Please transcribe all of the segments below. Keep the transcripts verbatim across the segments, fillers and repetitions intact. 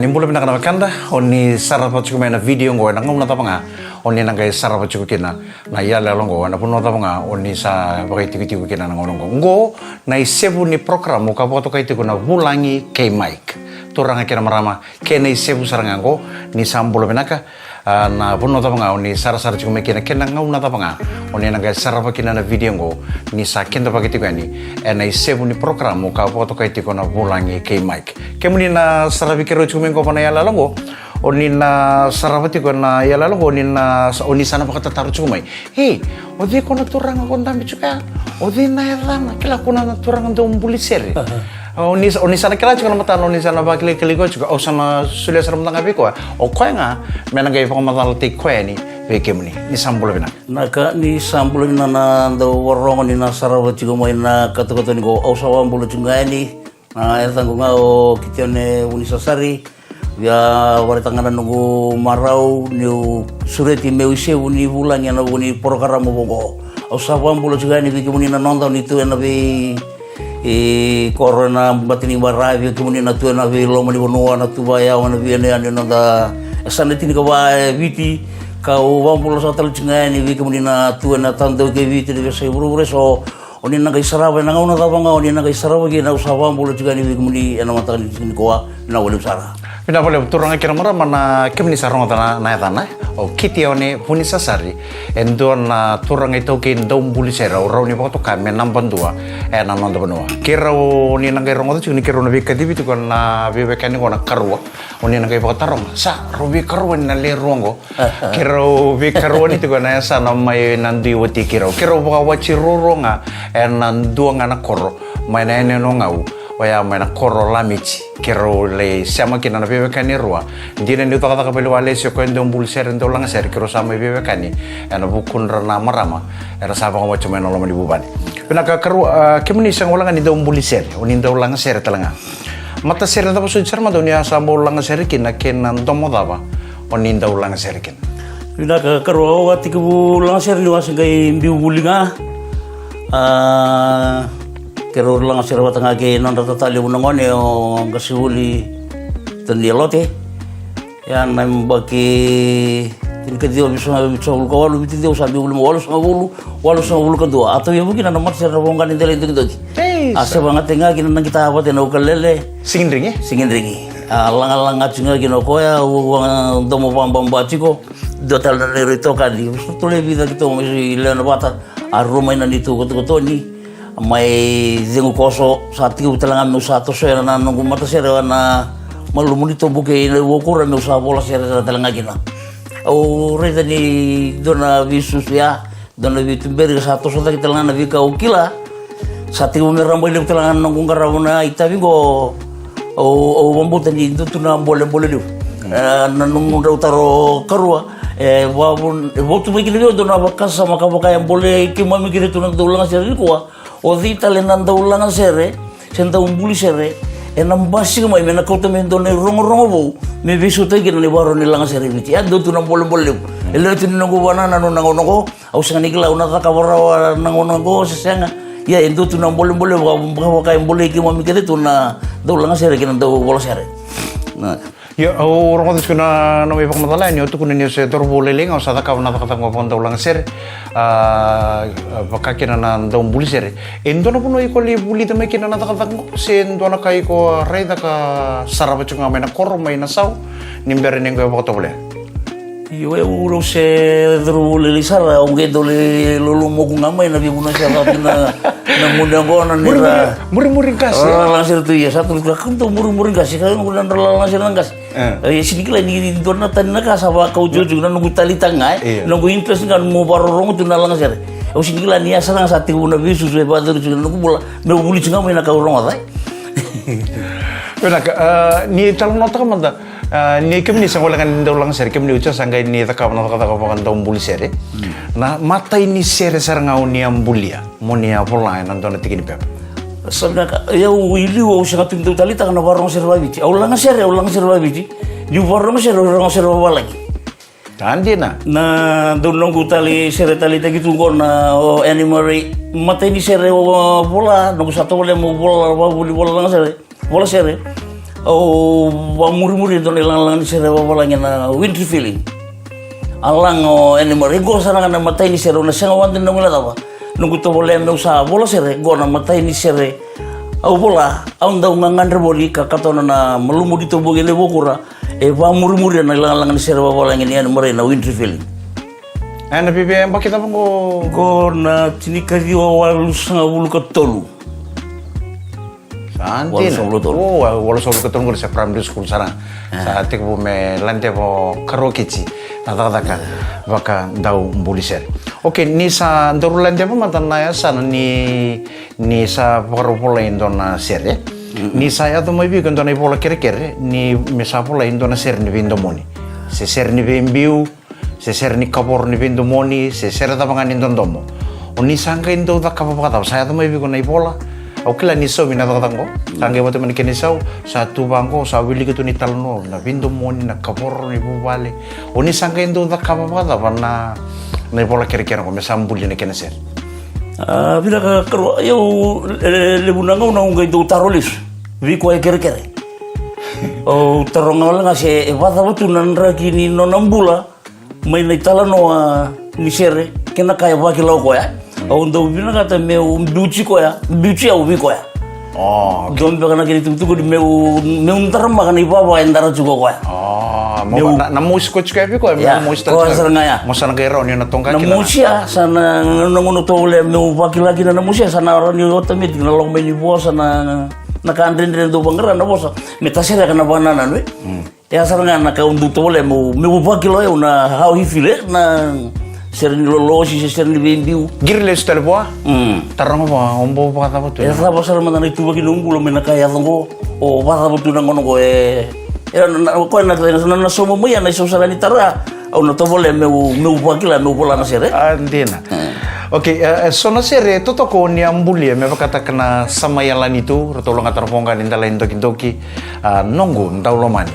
Ni bula vinaka na wekada, o ni sarava tiko mai na vidio oqo ena gauna cava ga o ni na qai sarava tiko kina na iyaloyalo oqo, ena vanua cava ga o ni sa vakaitikotiko kina na gauna oqo. Oqo na isevu ni porokaramu ka vakatokai tiko na Vulagi kei Mike. Turaga kei na marama, kei na isevu sara ga oqo, ni sa bula vinaka. A, na vanua cava ga o ni sarasara tiko mai kina, kei na gauna cava ga o ni na qai sarava kina na vidio oqo, ni sa kidavaki tiko yani ena isevu ni porokaramu ka vakatokai tiko na Vulagi kei Mike. Kemuni na saravi keirau tiko mai qo va na iyaloyalo oqo, o ni na sarava tiko na iyaloyalo oqo, o ni na, o ni sa na vakatataro tiko mai. Ei, o cei ko na turaga ko dabe tiko ya? O cei na yacana? Kila ko na turaga dau buli sere. O ni, o ni sa na kila tiko na matana, o ni sa na vakilakila koya tiko, au sa na solia sara mada ga vei koya. O koya ga me na qai vakamacalataki koya yani vei kemuni. Ni sa bula vinaka. Na ka ni sa bula vinaka na dau vakarorogo, ni na sarava tiko mai na katokatoni qo, au sa vakabula tiko ga yani. Na yacaqu ga o Kitione Vunisasari. Via vakaraitaka ga na noqu marau niu sureti meu isevu ni vulagi ena vuku ni porokaramu vaqo. Au sa vakabula tiko yani vei kemuni na noda, o ni tu ena vei, e, koro ena bati ni maravi, kemuni na tu ena vei loma ni vanua, na tu vakayawa ena veiyanuyanu ena noda yasana tinikava e Viti. Kau vakabula saka tale tiko ga yani vei kemuni na tu ena tadau kei Viti, na veiyasai vuravura eso. O ni na qai sarava ena gauna cava ga o ni na qai sarava kina, au sa vakabula tiko yani vei kemuni ena mataka ni siga nikua. Vinaka vakalevu sara. Vinaka vakalevu turaga kei na marama, na kemuni sa rogoca na, na yacana, e? O Kitione Vunisasari, e dua na turaga iTaukei dau buli sere, au rawa ni vakatoka me naba dua ena noda vanua. Keirau, ni na qai rogoca tiko ni keirau na veikacivi tiko na veiwekani qo na karua, o ni na qai vakataroga, sa rau veikarua ni na lewe rua qo. Keirau veikaruani tiko ena yasana mai Nadui, wati keirau. Keirau vakawati ruarua ga ena dua ga na koro mai na yanuyanu o Gau, oya mai na koro Lamiti. Keirau lai sema kina na veiwekani e rua. Dina niu cakacaka vakalevu, Alesi, o koya e dau buli sere, dau laga sere, keirau sa mai veiwekani ena vukudra na marama era sa vakawati mai na loma ni vuvale. Vinaka karua, a, kemuni sega walega ni dau buli sere, o ni dau laga sere tale ga. Matasere cava soti sara mada o ni a sa bau laga sere kina, kei na domo cava o ni dau laga sere kina? Vinaka karua, au a tekivu laga sere niu a se qai biu vuli ga. A, keirau laga sere vata ga kei nodra tata levu na gone, o Qasevuli Tanialote. Ia na yabaki tinikaciwa vitusagavulu ka walu, vitusagavulu ka walu, vitusagavulu, walusagavulu, walusagavulu ka dua. A tauyavu kina na matasere na voqa ni dela idokidoki. A se vakayagataki ga kina na qita vata ena ukalele. Sigidrigi? Sigidrigi. A lagalaga tiko ga kina o koya, au a domo vakababa tiko. Dua tale na neirau itokani. Sa tole vica keitou mai lewe na vata. A rua mai na neitou kotokotoni. Mai cegu koso, sa tekivu tale ga meu sa tosoya na noqu matasere ena malumu ni tobu kei na iVakura, meu sa vola sere sara tale ga kina. Au raica ni dua na veisusu ya, dua na veituberi ka sa toso cake tale ga na veika au kila. Sa tekivu me rabailevu tale ga na noqu qarava na itavi qo. Au, au vakabauta ni dua tu na bolebole levu. E, na nomudrau taro karua, e, vakavu-, e, vakauta mai kina vei au dua na vakasama ka vaka e bolei keimami kece tu na dau lagasere nikua. O cei tale na dau lagasere se dau buli sere ena basika mai me na kauta mai e dua na irogorogo vou me veisautaki kina na ivakarau ni lagasere e Viti. E dua tu na bolebole levu. E lewe tu ni noqu vakanananu na gauna oqo. Au sega ni kila au na cakava rawa na gauna oqo se sega. Ia e dua tu na bolebole vaka, vaka e bolei keimami kece tu na dau lagasere kei na dau vola sere. Na. Io, au rogoca tiko na nomu ivakamacala yani, o tukuna ni o se cauravou lailai ga, o sa cakava na cakacaka qo vakadau lagasere, a, vaka kina na dau buli sere. E dua na vanua iko lai vulica mai kina na cakacaka qo, se dua na ka iko raica ka sarava tiko ga mai na koro, mai na sau, ni bera ni qai vakatovolea? Io, au rau se cauravou lailai sara, au qai dau lai lolomoku ga mai na veivanua sa caka tu na, na gunu yaqona ni ra murimuri qase. Ra lagasere tu, ia sa tu ka dau murimuri qase, ka noqu na dra lagasere na qase. E. Ia sega ni kila ni dua na tani na ka sa vakau tiko na noqu taleitaka ga, e. Io. Noqu interest ga nomu vakarorogo tu na lagasere. Au sega ni kila ni a sara ga sa tekivu na veisusu e vakacuru tiko na noqu bula, meu vuli tiko ga mai na ka au rogoca, e. Vinaka, a, ni talanoataka mada. A, ni kemuni sa gole ga ni dau lagasere, kemuni oti sa qai ni cakava na cakacaka vakadau buli sere. Hmm. Na matai ni sere sara ga o ni a bulia mo ni a vola ena dua na tiki ni pepa? Sa vinaka, ia au i liu au sega tu ni dau taleitaka na vakarogo sere vakaviti. Au lagasere, au lagasere vakaviti. Niu vakarogo sere, au rogo sere vakavalagi. A dina. Na dau noqu tale sere taleitaki tu qo na o Anne Marie. Matai ni sere au vola, noqu sa tovolea meu vola, vakavuli vola lagasere. Vola sere. Au vamurimuri e dua na ilagalaga ni sere vavalagi na Wintry Feeling. A laga o Anne Marie, qo sara ga na matai ni sere, au na sega wale ni na guilecava. Noqu tovolea meu sa vola sere, qo na matai ni sere au vola, au dau gagadre voli ka katona na malumalumu ni tobogi e Levuakura, e vamurimuri na ilagalaga ni sere vavalagi ni Anne Marie na Wintry Feeling. Ena vivi e yabaki cava qo? Qo na tinikaciwa walusagavulu ka tolu. Sa dina. Walusagavulu ka tolu. O, walusagavulu ka tolu qori sa primary school sara. Sa tekivu me ladeva o Karuakiti na cakacaka vakadaubuli sere. Okay, ni sa daru ladeva mada na yasana ni, ni sa vakarau volai e dua na sere. Ni sa yaco mai vei iko e dua na ivola kerekere ni me sa volai e dua na sere ni veidomoni, se sere ni veibiu, se sere ni kavoro ni veidomoni, se sere cava ga ni dodomo. O ni sa qai dau cakava vakacava, sa yaco mai vei iko na ivola? Au kila ni saumi na cakacaka qo. Sa qai vata mai na kena isau, sa tu vaqo, sa wiliki tu ni talanoa na veidomoni, na kavoro ni vuvale. O ni sa qai dau cakava vakacava na, na ivola kerekere qo me sa buli na kena sere? A, vinaka Karua, au, e, levu na gauna au qai dau taro lesu vei koya e kerekere. Au taroga wale ga se e vakacava tu na draki ni nona bula mai na italanoa ni sere kei na ka e vakila o koya. Au dau vinakata meu biuti koya, biuti au vei koya. O, okay. Dua beka na kena itukutuku ni meu, meu daramaka na ivava e dara tiko o koya. O, meu na, na mosi ko tiko ya vei koya, meu mosi tale sara ga ya. Mo sa na qai rawa ni na toqa kina. Na mosi ya, sa na, na gauna tovolea meu vakila kina na mosi ya, sa na rawa ni automatic na lako mai ni vosa, na, na ka dredre dau vaqara na vosa me tasereka na vakanananu, e. Ya sara ga na ka au dau tovolea meu, meu vakila o yau na how he feel, e, na sere ni lolosi se sere ni veibiu. Qiri lesu tale vua. Taroga vua, o bau vakacava tu? E cava sara mada na ituvaki ni nomu bula mai na ka e yaco qo, o vakacava tu na gauna qo, e, e, na, na, o koya na, na, na sauma mai ya na isau sara ni taro ya, au na tovolea meu, meu vakila, meu vola na sere. A, dina. Okay, e, e, so na sere totoka o ni a bulia me vakataka na Sa Mai Yalani Tu, ratou lagata na Voqa ni Delai Dokidoki, a, Noqu Daulomani.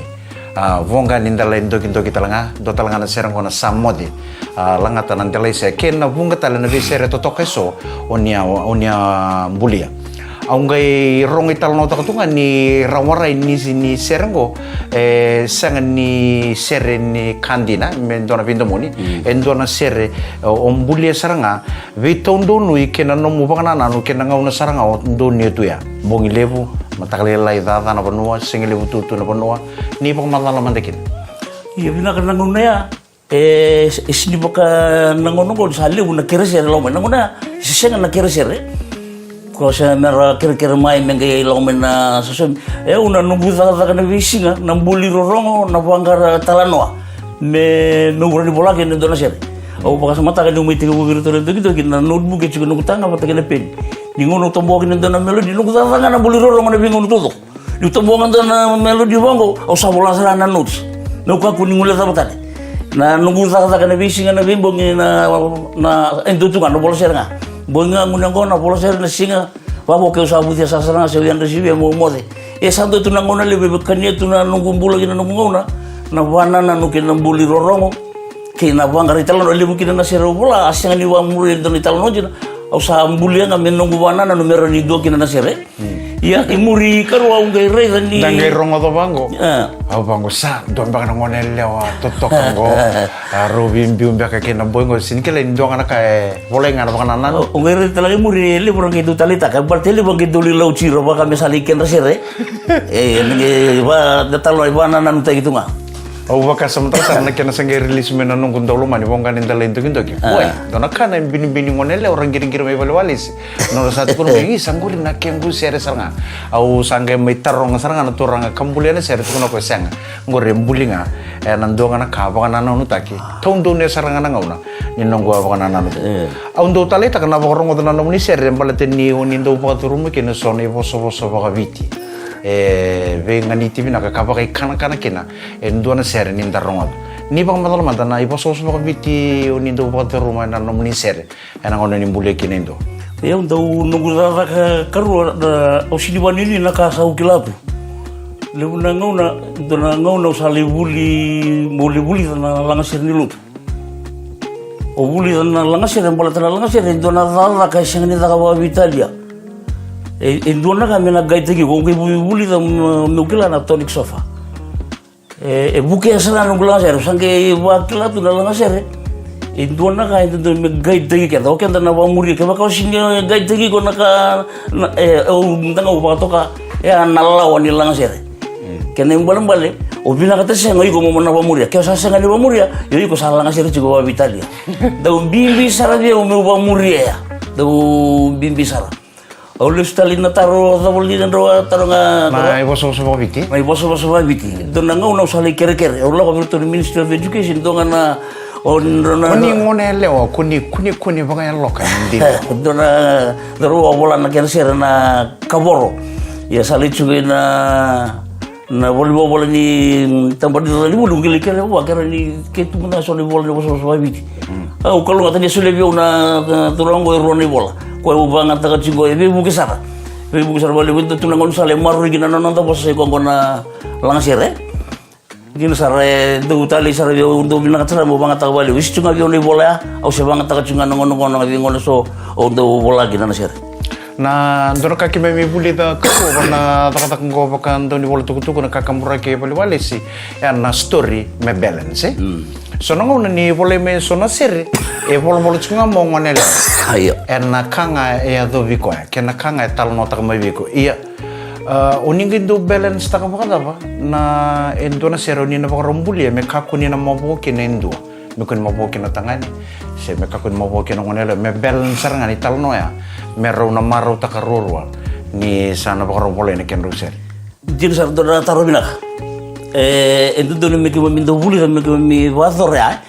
A, Voqa ni Delai Dokidoki tale ga, dua tale ga na sere qo na Sa Moce. A, lagata na Delai Se kei na vuqa tale na veisere totoka eso o ni a, o ni a bulia. Au qai rogo italanoataka tu ga ni rawa rai ni, ni sere qo e sega ni sere ni ka dina me dua na veidomoni, e dua na sere o, o bulia sara ga veitaudonui kei na nomu vakanananu kei na gauna sara ga o donuya tu ya. Bogi levu, mataka lailai, caca na vanua, siga levu tutu na vanua, ni vakamacala mada kina. Ia vinaka na gauna ya. E, e sini vaka na gauna qo ni sa levu na keresere lako mai. Na gauna ya, se sega na keresere. Ko se mera kerekere mai me qai lako mai na sasaumi. E, au na noqu cakacaka na veisiga, na buli rorogo, na vaqara talanoa. Me, me ura ni vola kei na dua na sere. Au vakasamataka niu mai tekivu vei iratou na dokidoki, na notebook e tiko noqu taga vata kei na peni. Ni gauna au toboka kina dua na melody, noqu cakacaka ga na buli rorogo na veigauna taucoko. Niu toboka ga dua na melody vaqo, au sa vola sara na notes. Meu kakua ni guilecava tale. Na noqu cakacaka na veisiga, na veibogi, na, na, e dua tu ga na vola sere ga. Bogi ga gunu yaqona, vola sere na siga. Vavo keu sa vucia sasara ga se au yadra sivia meu moce. E sa dua tu na gauna levu e kania tu na noqu bula kei na noqu gauna. Na vakanananu kei na buli rorogo. Kei na vaqara italanoa, levu kina na sere au vola, a sega ni vakamuri e dua na italanoa dina. Au sa bulia ga me noqu vakanananu me rawa ni dua kina na sere. Ia, i muri Karua au qai raica ni. Da qai rogoca vaqo. A. Au vaqo sa, dua beka na gone yalewa totoka qo. A rau veibiu beka kei na boy qo, sini kilai ni dua ga na ka e volai ga na vakanananu. Au qai raica tale ga i muri e levu ra qai dau taleitaka, baleta e levu ra qai dau lai lauti ira vaka me sa lai kedra sere. E, na qai va, da talanoa e vakanananutaki tu ga. Au vakasamataka sara na kena sa qai release mai na Noqu Daulomani, Voqa ni Delai Dokidoki. A. Boy, dua na ka na binibini gone yalewa ra qiriqiri mai valewalesi. Nodra sa tukuna mai, i sa qori na kequ sere sara ga. Au sa qai mai taroga sara ga na turaga ka bulia na sere, tukuna o koya sega. Qori e buli ga ena dua ga na ka vakanananutaki. Taudonuya sara ga na gauna ni noqu a vakanananu. E. Au dau taleitaka na vakarogoca na nomuni sere baleta ni o ni dau vakacuruma kina so na ivosavosa vakaviti. E veiganiti vinaka ka vakaikanakana kina e dua na sere ni da rogoca. Ni vakamacala mada na ivosavosa vakaviti o ni dau vakacuruma ena nomuni sere. Ena gauna ni bulia kina e dua. Ia au dau noqu cakacaka Karua, au sini vakanuinui na ka sa au kila tu. Levu na gauna, dua na gauna au sa lai vuli, meu lai vulica na lagasere ni lotu. Au vulica na lagasere, baleta na lagasere e dua na cakacaka e sega ni caka vakaveitalia. E, e dua na ka me na qai taki iko, qai vu- vulica me- meu kila na tonic sofa. E, e vukea sara na noqu lagasere, au sa qai vakila tu na lagasere. E dua na ka e dodonu me qai taki keda, o keda na vakamuria, kevaka o sega ni qai taki iko na ka, na, e, au da ga au vakatoka, e a na lawa ni lagasere. Kena ibalebale, o vinakata sega iko mo na vakamuria, ke o sa sega ni vakamuria, io iko sa lagasere tiko vakaveitalia. Dau bibi sara vei au meu vakamuria ya. Dau bibi sara. Au lesu tale na taro, cava li na drau a taro ga? Na ivosavosa vakaviti. Na ivosavosa vakaviti. Dua na gauna au sa lai kerekere, au lako vei iratou na Ministry of Education, dua ga na, o dua na, o ni gone yalewa, ko ni, ko ni, ko ni vakayaloka ni dina. Dua na, dua na vola na kena sere na kavoro. Ia sa lai tiko na na vola ni vola ni tabadra ni vuli, au qai lai kerea vua, kerea ni keitou mada so na ivola ni vosavosa vakaviti. Au kalougata ni a solia vei au na turaga oqo e rua na ivola. Koya au vakayagataka tiko, e veivuke sara. Veivuke sara vakalevu, e dua tu na gauna sa lai maroroi kina na noda vosa, sa i koya oqo na lagasere. Dina sara, e dau talei sara vei au, dau vinakata sara meu vakayagataka vakalevu. Isi tu ga vei au na ivola ya, au se vakayagataka tu ga na gauna oqo, na veigauna so au dau vola kina na sere. Na dua na ka keimami vulica ka rua na cakacaka oqo vakadaunivolatukutuku, na kakaburaki e valenivalesi, e na story me balance, e? So na gauna ni volai mai so na sere, e volavola tiko ga mo gone yalewa. Io. E na ka ga e yacovi koya, kei na ka ga e talanoataka mai vei iko. Ia, a, o ni qai dau balance taka vakacava na e dua na sere o ni na vakarau bulia me kakua ni na mavoa kina e dua? Me kua ni mavoa kina na tagane, se me kakua ni mavoa kina na gone yalewa, me balance sara ga ni talanoa ya, me rau na marautaka ruarua ni sa na vakarau volai na kedrau sere. Dina sara, dua na taro vinaka. E, e dodonu me keimami dau vulica, me keimami vakayacora ya.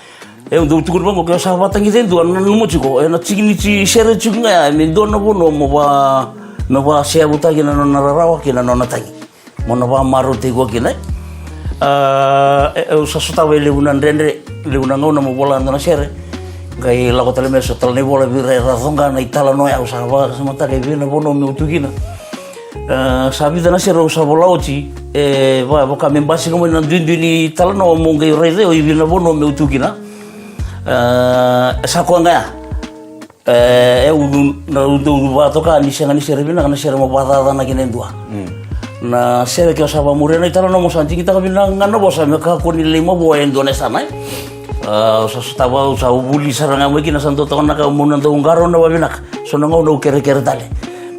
E, au dau tukuna vaqo, ke o sa vakatagica e dua, nanuma tiko, e na tiki ni ti sere tiko ga ya me dua na vanua mo va, mo vakaseyavutaki na nona rarawa kei na nona tagi. Mo na vakamarautaki koya kina, e? A, e, au sa sotava e levu na dredre, levu na gauna mo vola e dua na sere. Qai lako tale mai so tale na ivola vei ira era coqa na italanoa ya, au sa vakasamataka e vei na vanua meu tu kina. A, sa vica na sere au sa vola oti, e, va- vaka me basika mai na duidui ni talanoa mo qai raica o i vei na vanua meu tu kina. A, sa koya ga ya. E, e, au, na, au dau vakatoka ni sega ni sere vinaka na sere mo vakacacanaki na dua. Na sere ke o sa vakamuria na italanoa mo sa digitaka vinaka ga na vosa me kakua ni lai mavoa e dua na yasana, e. A, au sa sotava, au sa vuli sara ga mai kina, sa dua toka na ka meu na dau qarauna vakavinaka. So na gauna au kerekere tale.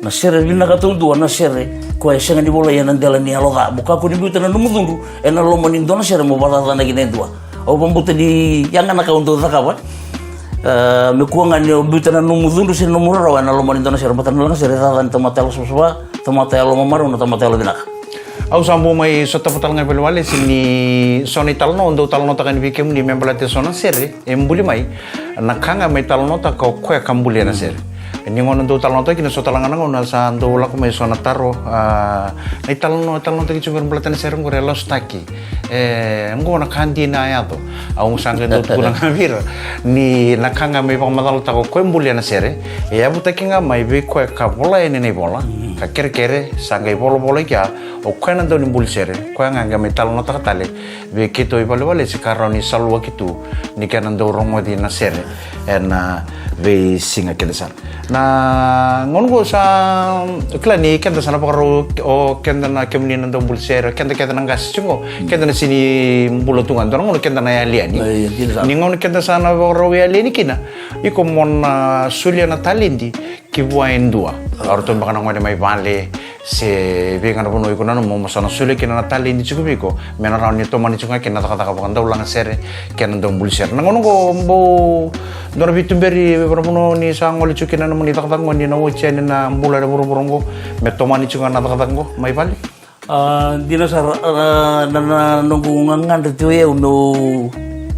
Na sere vinaka taudua na sere koya e sega ni volai e na dela ni yalo ca. Mo kakua ni biuta na nomu cudru e na loma ni dua na sere mo vakacacanaki na dua. Au vakabauta ni yaga na ka au dau cakava. E, me kua ga ni o biuta na nomu cudru se na nomu rarawa e na loma ni dua na sere, baleta na lagasere e caca ni tamata yalo savasava, tamata yalo mamarau, na tamata yalo vinaka. Au sa bau mai sotava tale ga e valenivalesi ni so na italanoa au dau talanoataka yani vei kemuni me baleta e so na sere e buli mai, na ka ga mai talanoataka o koya ka bulia na sere. Ni gauna dau talanoataki kina, so tale ga na gauna sa dau lako mai so na taro, a, na italanoa, talanoataki tiko qori baleta na sere qori e lasutaki. E, oqo na ka dina a yaco. Au sa qai dau tukuna ga vei ira ni na ka ga mai vakamacalataka o koya e bulia na sere, e yavutaki ga mai vei koya ka volai yani na ivola, ka kerekere, sa qai volavola i kea, o koya na daunibuli sere, koya ga qai mai talanoataka tale vei keitou i valenivalesi ka rawa ni saluaki tu ni kena dau rogoci na sere e na veisiga kece sara. Na gauna oqo sa kila ni keda sa na vakarau, o keda na kemuni na daubuli sere, o keda kece na qase tiko, keda na sega ni bula tu ga, dua na gauna keda na yali yani. Ni gauna keda sa na vakarau yali yani kina, iko mo na solia na taledi ki vua e dua. O ratou beka na gone mai vale, se vei ga na vanua iko nanuma mo sa na solia kina na taledi tiko vei iko, me na rawa ni tomani tiko ga kina na cakacaka vakadaulagasere kei na daubuli sere. Na gauna oqo bau dua na veituberi, na vanua ni sa gole tiko kina na nomuni cakacaka oqo, ni na oti yani na bula e na vuravura oqo, me tomani tiko ga na cakacaka oqo mai vale. A, dina sara, a, na, na noqu gagadre tiko o yau meu,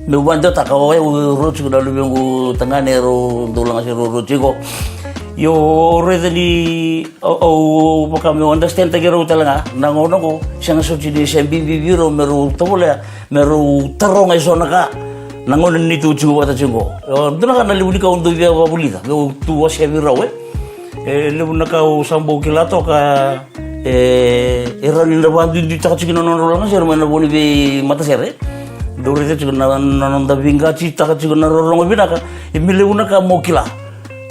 meu vakadewataka, o yau rau tiko na luvequ tagane, rau daulagasere rau tiko. Io, au raica ni au, au vaka meu understand taki rau tale ga na gauna oqo, sega soti ni se bibi vei rau me rau tovolea me rau taroga e so na ka na gauna ni neitou tiko vata tiko oqo. Io, dua na ka na levu ni ka au dau via vakavulica meu tu wasea vei rau, e. E levu na ka au sa bau kila toka, e, e rawa ni na vakaduiduitaka tiko na nodrau lagasere mai na vo ni veimatasere. Dau raica tiko na, na noda veiqatitaka tiko na rorogo vinaka. E me levu na ka mo kila.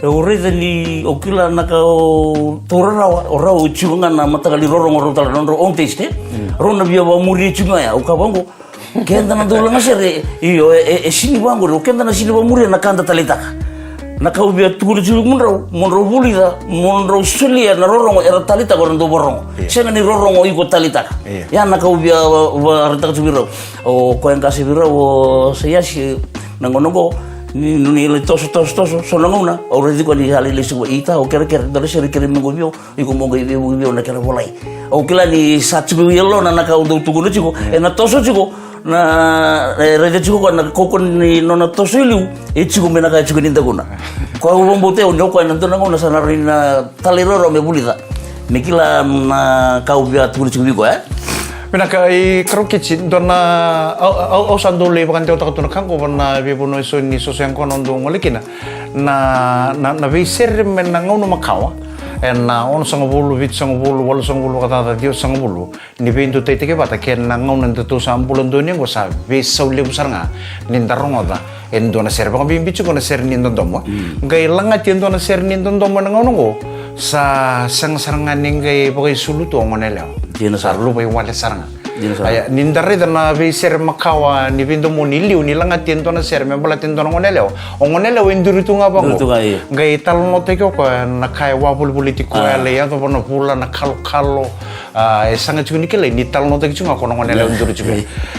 E, au raica ni, au kila na ka o taura rawa, o rau e tiko ga na mataqali rorogo rau tale na nodrau own taste, e? Rau na via vakamuria tiko ga ya, au kaya vaqo, keda na dau lagasere, io, e, e, e sini vaqori, o keda na sini vakamuria na ka da taleitaka. Na ka au via tukuna tiko mo drau, mo drau vulica, mo drau solia na rorogo era taleitaka o ira na dau vakarorogo. Sega ni rorogo iko taleitaka. Ya na ka au via vakaraitaka tiko vei rau. O koya qase vei rau, o Saiasi, na gauna oqo, ni, ni lai toso, toso, toso, so na gauna, au raici koya ni a lailai tiko, ita, au kerekere, dua na sere kere mai qo vei au, iko mo qai veivuke vei au na kena volai. Au kila ni sa tiko e yalona na ka au dau tukuna tiko, ena toso tiko, na, e raica tiko koya na kaukaua ni nona toso e liu, e tiko mai na ka e tiko ni dakuna. Koya au vakabauta au ni o koya na dua na gauna sa na rai na talairawarawa me vulica. Me kila na ka au via tukuna tiko vei iko, e? Vinaka, i Karaukici, dua na, au, au, au sa dau lai vakadewataka tu na ka qo vua na veivanua eso ni soso yaqona au dau gole kina. Na, na, na veisere mai na gauna makawa, ena onosagavulu, vitusagavulu, walusagavulu, vakacaca, ciwasagavulu, ni veidutaitaki vata kei na gauna datou sa bula donuya oqo sa veisau levu sara ga ni da rogoca e dua na sere, vakabibi tiko na sere ni dodomo. Qai lagati e dua na sere ni dodomo ena gauna oqo, sa sega sara ga ni qai vakaisulu tu o goneyalewa. Sa luvai wale sara ga. Aya, ni da raica na veisere makawa ni veidomoni e liu ni lagati e dua na sere me baleta e dua na goneyalewa, o goneyalewa e duri tu ga vaqo. Qai talanoataki o koya na ka e vakavolivoliti koya, e lai yacova na vula, na kalokalo. A, e saga tiko ni kilai ni talanoataki tiko ga ko na goneyalewa duri tiko.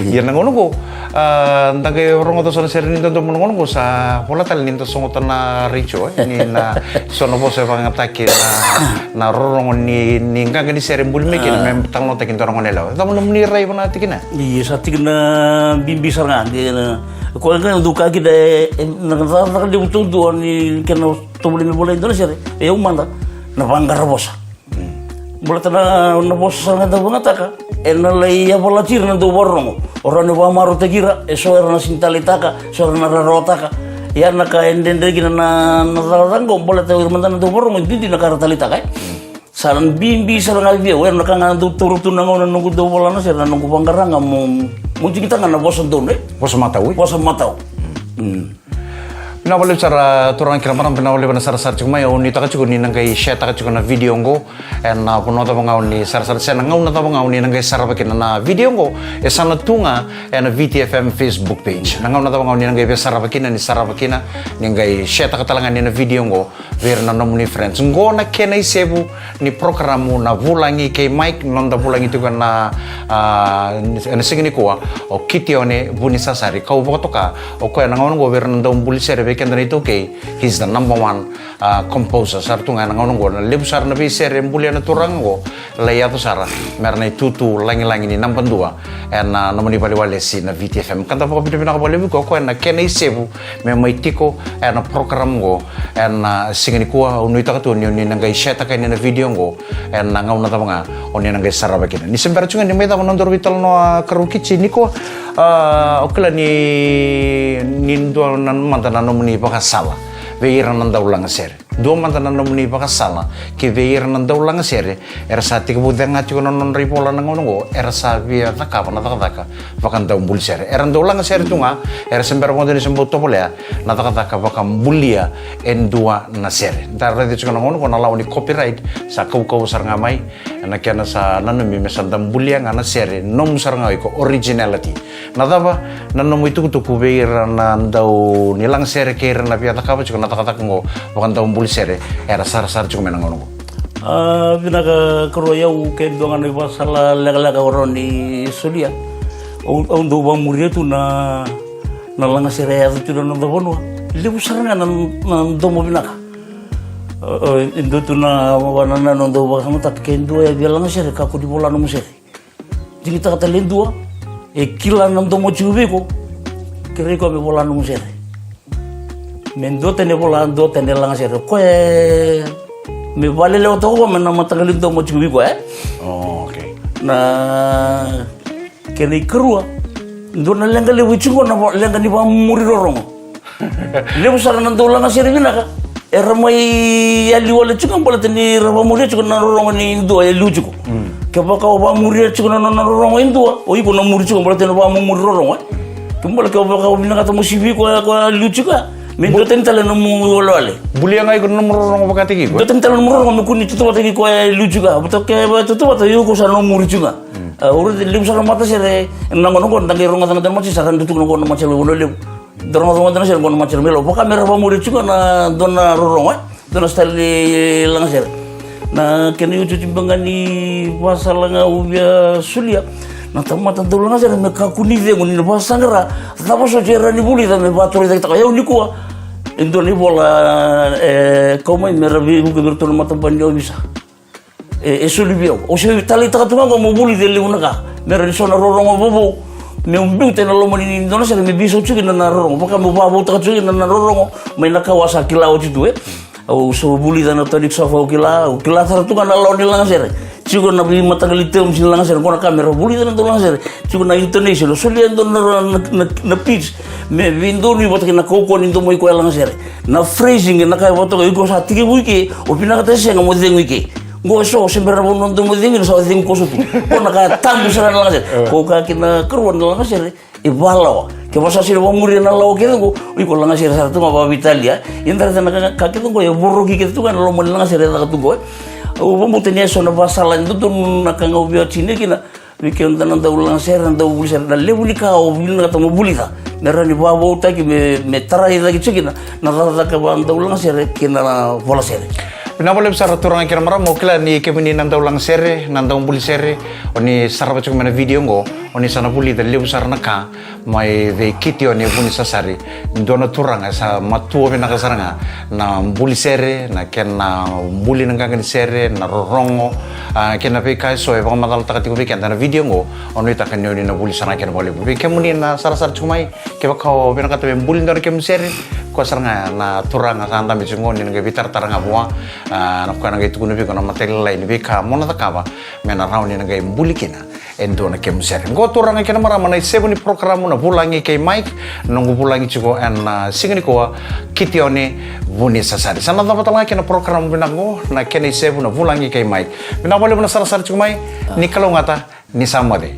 Ia na gauna oqo, a, da qai rogoca so na sere ni dodomo na gauna oqo, sa vola tale ni da sogota na retio, e, ni na so na vosa e vakayagataki na, na rorogo ni, ni qaqa ni sere buli mai kina me talanoataki dua na goneyalewa. Cava nomuni rai vana tikina? Ia, sa tikina bibi sara ga, qai na, koya qai na dau ka kina, e, na cakacaka levu taudua ni kena tovolei me volai dua na sere, e au mada, na vaqara vosa. Baleta na, na vosa sara ga da vakayagataka ena lai yavalati ira na dau vakarorogo. O rawa ni vakamarautaki ira, e so era na sini taleitaka, so era na rarawataka. Ia na ka e dredre kina na, na cakacaka oqo, baleta o ira mada na dau vakarorogo e duidui na ka era taleitaka, e. Sa na bibi sara ga vei au, e, na ka ga dau taura tu na gauna na noqu dau vola na sere, na noqu vaqara ga mo, mo digitaka ga na vosa donu, e. Vosa matau, e? Vosa matau. Vinaka vakalevu sara turaga kei na marama, vinaka vakalevu na sarasara tiko mai. Au nuitaka tiko ni na qai share-taka tiko na video oqo ena vanua cava ga o ni sarasara, se na gauna cava ga o ni na qai sarava kina. Na video oqo e sa na tu ga ena V T F M Facebook page. Na gauna cava ga o ni na qai via sarava kina, ni sarava kina, ni qai share-taka tale ga ni na video oqo vei ira na nomuni friends. Qo na kena isevu ni porokaramu na Vulagi kei Mike, noda vulagi tiko ena, a, ena siga nikua, o Kitione Vunisasari. Kau vakatoka, o koya na gauna oqo vei ira na dau buli sere vei keda na iTaukei, he's the number one, a, composer. Sa ra tu ga ena gauna oqo na levu sara na veisere e bulia na turaga oqo, lai yaco sara me ra na itutu lagilagi ni naba dua ena nomuni valeniwalesi na V T F M. Ka da vakavinavinaka vakalevu vei koya, o koya na kena isevu me mai tiko ena program oqo ena siga nikua. Au nuitaka tu ni o ni na qai share-taka yani na video oqo ena gauna cava ga o ni na qai sarava kina. Ni se bera tu ga ni mai cava na nodaru veitalanoa, Karaukici, nikua, a, au kila ni, ni dua na mada na nomuni vakasala vei ira na dau lagasere. Dua mada na nomuni vakasala ki vei ira na dau lagasere era sa tekivu cega tiko na nodra ivola na gauna oqo, era sa via cakava na cakacaka vakadau buli sere. Era dau lagasere tu ga, era se bera vakadua ni se bau tovolea na cakacaka vakabulia e dua na sere. Da raica tiko na gauna oqo na lawa ni copyright sa kaukauwa sara ga mai, ena kena sa nanumi me sa da bulia ga na sere nomu sara ga o iko, originality. Na cava na nomu itukutuku vei ira na dau ni lagasere kei ira na via cakava tiko na cakacaka oqo vakadau buli sere era sarasara tiko mai na gauna oqo? A, vinaka karua, o au ke dua ga na ivakasala lekaleka au rawa ni solia. Au, au dau vakamuria tu na, na lagasere e yaco tu na noda vanua. Levu sara ga na, na domo vinaka. O, o, e dua tu na vakanananu au dau vakasamataka, ke dua e via lagasere, kakua ni vola nomu sere. Digitaka tale e dua e kila na domo tiko vei iko, kerei koya me vola nomu sere. Me duatani e vola, duatani e lagasere. O koya e me vakalelewa toka o koya mai na mataqali domo tiko vei koya, e? Oh, okay. Na kena ikarua, dua na leqa levu e tiko, na va-, leqa ni vakamuri rorogo. Levu sara na dau lagasere vinaka era mai yali wale tiko baleta ni ra vakamuria tiko na rorogo ni dua e liu tiko. Kevaka o vakamuria tiko na nona rorogo e dua, o iko na muri tiko baleta ni vakamumuri rorogo, e. Kevaka, kevaka o vinakata mo sivi koya, koya liu tiko ya, Me dua tani tale nomu walewale. Bulia ga iko na nomu rorogo vakataki iko. Dua tani tale nomu rorogo me kua ni tautauvata ki koya e liu tiko ga. Baleta ke vaka tautauvata, iko sa nomu uri tiko ga. A, uri levu sara matasere, na gauna oqo da qai rogoca ga dua na matasere, sa ra dau tukuna oqo na matasere mai Vanua Levu. Da rogoca ga dua na sere oqo na matasere mai Lau. Vaka me ra vakamuria tiko ga na dua na rorogo, e? Dua na style ni lagasere. Na kena iotioti beka ga ni vakasala ga au via solia. Na tamata dau lagasere me kakua ni cegu ni na vakasaqara. Cava soti e rawa ni vulica me vakatorocaketaka o yau nikua. E dua na ivola e kau mai me ra veivuke vei iratou na matabana ni ovisa. E, e soli vei au. Au se taleitaka tu ga oqo mo vulica e levu na ka. Me rawa ni so na rorogo vovou. Meu biuta ena loma ni dua na sere me veisau tiko kina na rorogo. Vaka meu vakavoutaka tiko kina na rorogo mai na ka au a sa kila oti tu, e. Au sa vulica na tonic sofa, au kila, au kila sara tu ga na lawa ni lagasere. Tiko na veimataqali terms ni lagasere, qo na ka me ra vulica na dau lagasere. Tiko na intonation, au solia e dua na, na, na, na pitch. Me veidonui vata kei na kaukauwa ni domo i koya lagasere. Na phrasing, na ka e vakatokai, iko sa tekivu i ke, o vinakata se sega mo cegu i ke. Qo e so, se bera na vanua dau mo cegu, na sa o cegu koso tu. Qo na ka tabu sara na lagasere. Ko ka kina karua na lagasere. E valawa. Ke vaka sa sega ni vakamuria na lawa kece qo, o iko lagasere sara tu ga vakaveitalia. Ia da raica na ka, ka kece qo, e voroki kece tu ga na loma ni lagasere e caka tu qo, e. Au vakabauta ni e so na vakasala e dodonu na ka ga au via tini kina. Vei keda na dau lagasere, na dau vuli sere, na levu ni ka au vinakata mo vulica. Me rawa ni vakavoutaki, me, me tarai cake tiko kina na cakacaka vakadau lagasere kei na vola sere. Vinaka vakalevu sara turaga kei na marama, au kila ni kemuni na dau lagasere, na dau buli sere, o ni sarava tiko mai na video qo, o ni sa na vulica levu sara na ka mai vei Kitione Vunisasari, dua na turaga e sa matua vinaka sara ga na buli sere, na kena buli na qaqa ni sere, na rorogo, a, kei na veika e so e vakamacalataka tiko vei keda na video qo, au nuitaka ni o ni na vuli sara ga kina vakalevu. Vei kemuni na sarasara tiko mai, kevaka o vinakata me buli dua na kemu sere, koya sara ga na turaga sa dabe tiko qo ni na qai veitaratara ga vua, a, na koya na qai tukuna vei iko na matailalai ni veika mo na cakava me na rawa ni na qai buli kina e dua na kemu sere. Qo turaga kei na marama na isevu ni porokaramu na Vulagi kei Mike, noqu vulagi tiko ena, a, siga nikua, Kitione Vunisasari. Sa na cava tale ga kina porokaramu vinaka qo, na kena isevu na Vulagi kei Mike. Vinaka vakalevu na sarasara tiko mai, ni kalougata, ni sa moce.